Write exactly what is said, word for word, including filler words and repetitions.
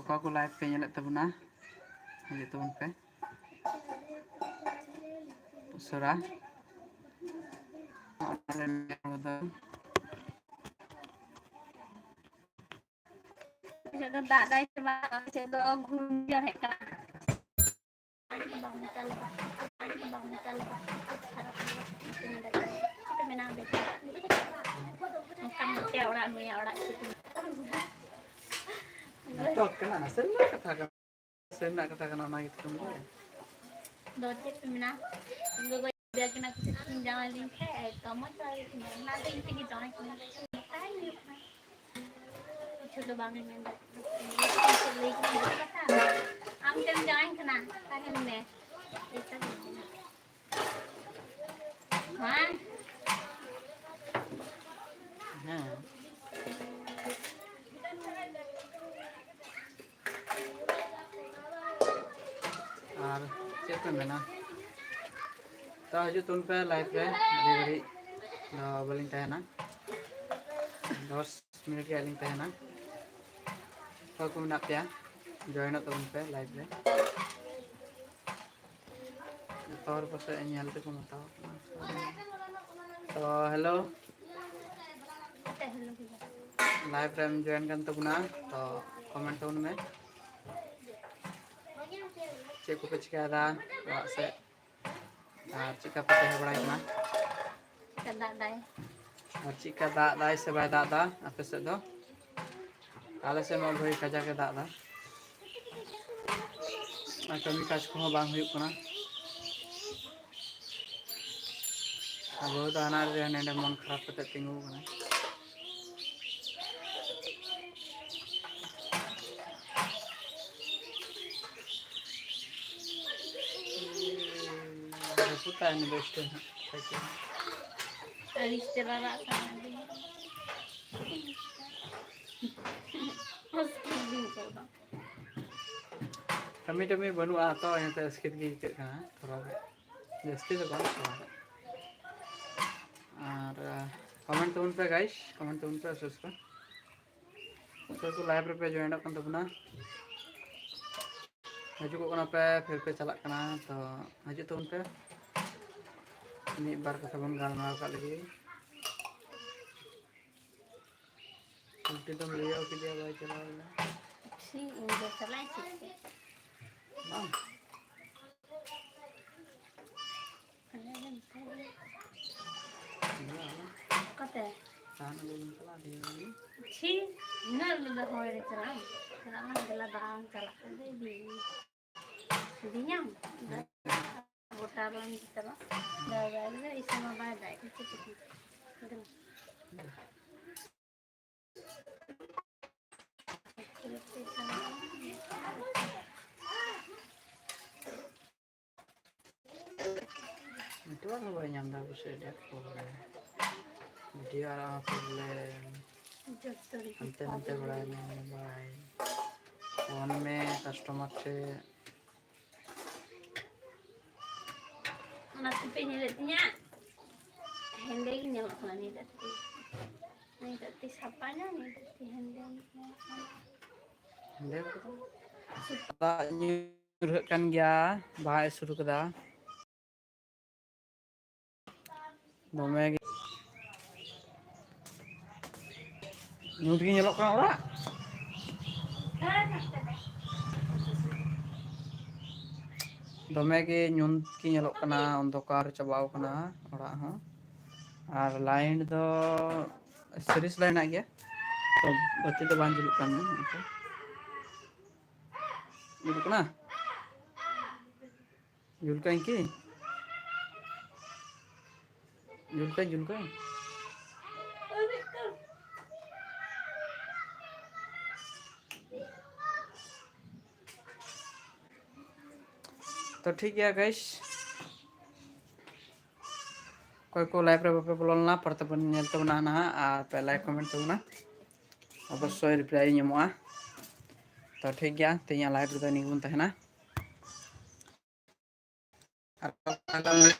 ᱚᱠᱚᱭ ᱠᱚ live ᱯᱮ ᱧᱮᱞᱮᱫ ᱛᱟᱵᱚᱱᱟ, ᱦᱤᱡᱩᱜ ᱛᱟᱵᱚᱱ ᱯᱮ ᱩᱥᱟᱹᱨᱟ᱾ ᱚᱱᱟ ᱨᱮ ᱢᱮᱱ ᱵᱚᱫᱚᱞ᱾ ᱱᱤᱛᱚᱜ ᱫᱚ ᱫᱟᱜ ᱫᱟᱭ ᱥᱮ ᱵᱟᱝ? ᱟᱞᱮ ᱥᱮᱫ ᱫᱚ ᱜᱷᱩᱨᱱᱤ ᱡᱷᱚᱲ ᱦᱮᱡ ᱠᱟᱱᱟ᱾ ᱵᱟᱝ ᱪᱟᱞᱟᱜᱼᱟ, ᱵᱟᱝ ᱪᱟᱞᱟᱜᱼᱟ, ᱠᱷᱟᱨᱟᱯ ᱜᱮᱭᱟ᱾ ᱪᱤᱠᱟᱹ ᱢᱮᱱᱟ ᱵᱮᱴᱟ? ᱚᱱᱠᱟᱱ ᱢᱤᱫᱴᱮᱱ ᱚᱲᱟᱜ, ᱱᱩᱭᱟᱜ ᱚᱲᱟᱜ ᱪᱤᱠᱟᱹ? ᱱᱤᱛᱚᱜ ᱠᱟᱱᱟ, ᱱᱟᱥᱮᱱᱟᱜ ᱠᱟᱛᱷᱟ ᱠᱟᱱᱟ᱾ ᱥᱟᱹᱨᱤᱱᱟᱜ ᱠᱟᱛᱷᱟ ᱠᱟᱱᱟ, ᱚᱱᱟ ᱜᱮ ᱛᱚ ᱢᱮᱱᱟᱭᱟ᱾ ᱫᱚ ᱪᱮᱫ ᱯᱮ ᱢᱮᱱᱟ? ᱜᱚᱜᱚ ᱡᱟᱶᱟᱭ ᱞᱮᱱ ᱠᱷᱟᱡ ᱮᱠᱫᱚᱢ ᱢᱚᱡᱽ ᱵᱟᱝ ᱦᱩᱭᱩᱜ ᱠᱟᱱᱟ᱾ ᱚᱱᱟ ᱫᱚ ᱤᱧ ᱛᱮᱜᱮ ᱡᱟᱶᱟᱭ ᱠᱟᱱᱟ᱾ ᱛᱟᱦᱮᱱ ᱦᱩᱭᱩᱜ ᱠᱟᱱᱟ᱾ ᱠᱤᱪᱷᱩ ᱫᱚ ᱵᱟᱝ ᱤᱧ ᱢᱮᱱ ᱫᱟᱲᱮᱭᱟᱜ ᱠᱟᱱᱟ᱾ ᱞᱟᱹᱭ ᱠᱟᱛᱮ ᱡᱚᱛᱚ ᱠᱟᱛᱷᱟ᱾ ᱟᱢ ᱛᱮᱢ ᱡᱟᱶᱟᱭ ᱠᱟᱱᱟ, ᱛᱟᱦᱮᱱ ᱢᱮ᱾ ᱮᱴᱟᱜ ᱦᱮᱸ᱾ ᱦᱮᱸ᱾ ᱟᱨ ᱪᱮᱫ ᱯᱮ ᱢᱮᱱᱟ? ᱛᱚ, ᱦᱤᱡᱩᱜ ᱛᱟᱵᱚᱱ ᱯᱮ live ᱨᱮ, ᱟᱹᱰᱤ ᱜᱷᱟᱹᱲᱤᱡ ᱫᱚ ᱵᱟᱹᱞᱤᱧ ᱛᱟᱦᱮᱱᱟ, ᱫᱚᱥ ᱢᱤᱱᱤᱴ ᱜᱮ ᱟᱹᱞᱤᱧ ᱛᱟᱦᱮᱱᱟ᱾ ᱚᱠᱚᱭ ᱠᱚ ᱢᱮᱱᱟᱜ ᱯᱮᱭᱟ, join ᱚᱜ ᱛᱟᱵᱚᱱ ᱯᱮ live ᱨᱮ᱾ ᱡᱚᱛᱚ ᱦᱚᱲ ᱯᱟᱥᱮᱡ ᱧᱮᱞ ᱛᱮᱠᱚ ᱢᱮᱛᱟᱣ ᱠᱟᱱᱟ᱾ ᱛᱚ, hello᱾ Live ᱨᱮᱢ join ᱠᱟᱱ ᱛᱟᱵᱚᱱᱟ, ᱛᱚ comment ᱛᱟᱵᱚᱱ ᱢᱮ᱾ ᱪᱮᱫ ᱠᱚᱯᱮ ᱪᱤᱠᱟᱹᱭᱮᱫᱟ ᱚᱲᱟᱜ ᱥᱮᱫ? ᱟᱨ ᱪᱮᱫᱠᱟ ᱯᱮ ᱛᱟᱦᱮᱸ ᱵᱟᱲᱟᱭ ᱠᱟᱱᱟ? ᱪᱮᱫᱠᱟ ᱫᱟᱜ ᱫᱟᱭ? ᱟᱨ ᱪᱮᱫᱠᱟ ᱫᱟᱜ ᱫᱟᱭ ᱥᱮ ᱵᱟᱭ ᱫᱟᱜ ᱫᱟ ᱟᱯᱮ ᱥᱮᱫ ᱫᱚ? ᱟᱞᱮ ᱥᱮᱫ ᱢᱟ ᱵᱷᱟᱹᱜᱤ ᱠᱟᱡᱟᱠ ᱮ ᱫᱟᱜ ᱫᱟ᱾ ᱟᱨ ᱠᱟᱹᱢᱤ ᱠᱟᱡᱽ ᱠᱚᱦᱚᱸ ᱵᱟᱝ ᱦᱩᱭᱩᱜ ᱠᱟᱱᱟ᱾ ᱟᱵᱚ ᱫᱚ ᱦᱟᱱᱟ ᱨᱮ ᱱᱚᱰᱮ ᱢᱚᱱ ᱠᱷᱟᱨᱟᱯ ᱠᱟᱛᱮ ᱛᱤᱸᱜᱩ ᱠᱟᱱᱟ᱾ ᱨᱟᱹᱯᱩᱫ ᱛᱟᱭ ᱱᱤᱭᱟᱹ ᱫᱚ ᱥᱴᱮᱱ ᱦᱟᱸᱜ ᱥᱟᱭᱠᱮᱞ᱾ ᱟᱹᱲᱤᱥ ᱛᱮ ᱨᱟᱨᱟᱜ ᱠᱟᱱᱟ ᱟᱹᱰᱤ᱾ ᱢᱩᱥᱠᱤᱞ ᱜᱮ ᱱᱤᱛᱚᱜ ᱫᱚ᱾ ᱠᱟᱹᱢᱤ ᱴᱟᱹᱢᱤ ᱵᱟᱹᱱᱩᱜᱼᱟ ᱛᱚ, ᱤᱱᱟᱹᱛᱮ ᱟᱥᱠᱮᱛ ᱜᱮ ᱟᱹᱭᱠᱟᱹᱜ ᱠᱟᱱᱟ ᱛᱷᱚᱲᱟ᱾ ᱡᱟᱹᱥᱛᱤ ᱫᱚ ᱵᱟᱝ, ᱛᱷᱚᱲᱟ᱾ ᱟᱨ, ᱟᱸ, comment ᱛᱟᱵᱚᱱ ᱯᱮ guys, comment ᱛᱟᱵᱚᱱ ᱯᱮ ᱟᱥᱛᱮ ᱟᱥᱛᱮ᱾ ᱚᱠᱚᱭ ᱠᱚ live ᱨᱮᱯᱮ join ᱚᱜ ᱠᱟᱱ ᱛᱟᱵᱚᱱᱟ, ᱦᱤᱡᱩᱜᱚᱜ ᱠᱟᱱᱟ ᱯᱮ, ᱯᱷᱤᱨ ᱯᱮ ᱪᱟᱞᱟᱜ ᱠᱟᱱᱟ, ᱛᱚ ᱦᱤᱡᱩᱜ ᱛᱟᱵᱚᱱ ᱯᱮ, ᱢᱤᱫ ᱵᱟᱨ ᱠᱟᱛᱷᱟ ᱵᱚᱱ ᱜᱟᱞᱢᱟᱨᱟᱣ ᱠᱟᱜ ᱞᱮᱜᱮ᱾ ᱩᱞᱴᱟᱹ ᱫᱚᱢ ᱞᱟᱹᱭ ᱠᱮᱫᱮᱭᱟ, ᱵᱟᱭ ᱪᱟᱞᱟᱣ ᱞᱮᱱᱟ᱾ ᱪᱷᱤ, ᱤᱧ ᱫᱚ ᱪᱟᱞᱟᱜ ᱤᱧ ᱪᱮᱫ ᱛᱮ? ᱵᱟᱝ᱾ ᱟᱞᱮ ᱨᱮᱱ ᱛᱟᱞᱮ᱾ ᱪᱟᱞᱟᱜ ᱟᱞᱮ᱾ ᱚᱠᱟᱛᱮ? ᱥᱟᱦᱟᱱ ᱟᱹᱜᱩ ᱵᱚᱱ ᱪᱟᱞᱟᱜᱼᱟ, ᱫᱤᱱ ᱜᱮ᱾ ᱪᱷᱤ, ᱩᱱᱟᱹᱜ ᱞᱚᱞᱚ ᱦᱚᱭ ᱨᱮ ᱪᱟᱞᱟᱜ ᱟᱢ? ᱪᱟᱞᱟᱜ ᱢᱟ, ᱫᱮᱞᱟ ᱫᱟᱬᱟᱱ ᱪᱟᱞᱟᱜ ᱠᱟᱱ ᱫᱚ ᱤᱫᱤᱭᱤᱧ᱾ ᱤᱫᱤᱧᱟᱢ? ᱦᱮᱸ᱾ ᱜᱚᱴᱟ ᱵᱟᱝ ᱪᱟᱞᱟᱜ᱾ ᱫᱟᱜᱟᱭ ᱵᱚᱞᱮ, ᱤᱥᱤᱱ ᱢᱟ ᱵᱟᱭ ᱫᱟᱜ ᱮᱫ, ᱪᱮᱫ ᱠᱚ? Network ᱦᱚᱸ ᱵᱟᱭ ᱧᱟᱢ ᱮᱫᱟ, ᱵᱩᱡᱷᱟᱹᱣ, ᱟᱹᱰᱤ ᱟᱸᱴ problem᱾ Video ᱟᱨᱟᱜ ᱦᱚᱸ problem᱾ ᱡᱚᱛᱚ ᱨᱮᱜᱮ ᱦᱟᱱᱛᱮ ᱱᱟᱛᱮ problem᱾ ᱵᱟᱲᱟᱭ ᱢᱮ, ᱵᱟᱲᱟᱭ᱾ ᱯᱷᱳᱱ ᱢᱮ customer ᱴᱷᱮᱱ᱾ ᱚᱱᱟ ᱛᱮᱯᱮ ᱧᱮᱞᱮᱫ ᱛᱤᱧᱟ? ᱦᱮᱸᱫᱮ ᱜᱮ ᱧᱮᱞᱚᱜ ᱠᱟᱱᱟ ᱱᱤᱭᱟᱹᱴᱟᱜ ᱛᱤ᱾ ᱱᱤᱭᱟᱹᱴᱟᱜ ᱛᱤ ᱥᱟᱯᱷᱟ ᱧᱚᱜ, ᱱᱤᱭᱟᱹᱴᱟᱜ ᱛᱤ ᱦᱮᱸᱫᱮ ᱧᱚᱜ ᱧᱮᱞᱚᱜ ᱠᱟᱱᱟ᱾ ᱦᱮᱸᱫᱮ ᱠᱚᱫᱚ ᱫᱟᱜ ᱧᱩᱨᱦᱟᱹᱜ ᱠᱟᱱ ᱜᱮᱭᱟ, ᱵᱟᱦᱟᱭ ᱥᱩᱨᱩ ᱠᱟᱫᱟ᱾ ᱫᱚᱢᱮ ᱜᱮ ᱧᱩᱛ ᱜᱮ ᱧᱮᱞᱚᱜ ᱠᱟᱱᱟ ᱚᱲᱟᱜ᱾ ᱫᱚᱢᱮ ᱜᱮ ᱧᱩᱛ ᱜᱮ ᱧᱮᱞᱚᱜ ᱠᱟᱱᱟ, ᱚᱱᱫᱷᱚᱠᱟᱨ ᱪᱟᱵᱟᱣ ᱠᱟᱱᱟ ᱚᱲᱟᱜ ᱦᱚᱸ᱾ ᱟᱨ line ᱫᱚ series line ᱦᱮᱱᱟᱜ ᱜᱮᱭᱟ, ᱛᱚ ᱵᱟᱹᱛᱤ ᱫᱚ ᱵᱟᱝ ᱡᱩᱞᱩᱜ ᱠᱟᱱᱟ᱾ ᱚᱱᱠᱟ ᱡᱩᱞᱩᱜ ᱠᱟᱱᱟ, ᱡᱩᱞ ᱠᱟᱜ ᱟᱹᱧ ᱠᱤ? ᱡᱩᱞ ᱠᱟᱜ ᱟᱹᱧ, ᱡᱩᱞ ᱠᱟᱜ ᱟᱹᱧ᱾ ᱛᱚ ᱴᱷᱤᱠ ᱜᱮᱭᱟ guys, ᱚᱠᱚᱭ ᱠᱚ live ᱨᱮ ᱵᱟᱯᱮ ᱵᱚᱞᱚ ᱞᱮᱱᱟ, ᱯᱚᱨᱮ ᱛᱮᱵᱚᱱ ᱧᱮᱞ ᱛᱟᱵᱚᱱᱟ ᱱᱟᱦᱟᱜ, ᱟᱨ ᱯᱮ like comment ᱛᱟᱵᱚᱱᱟ, ᱚᱵᱚᱥᱥᱳᱭ reply ᱤᱧ ᱮᱢᱚᱜᱼᱟ᱾ ᱛᱚ ᱴᱷᱤᱠ ᱜᱮᱭᱟ, ᱛᱮᱦᱮᱧᱟᱜ live ᱨᱮᱫᱚ ᱤᱱᱟᱹ ᱜᱮᱵᱚᱱ ᱛᱟᱦᱮᱱᱟ᱾ ᱟᱨ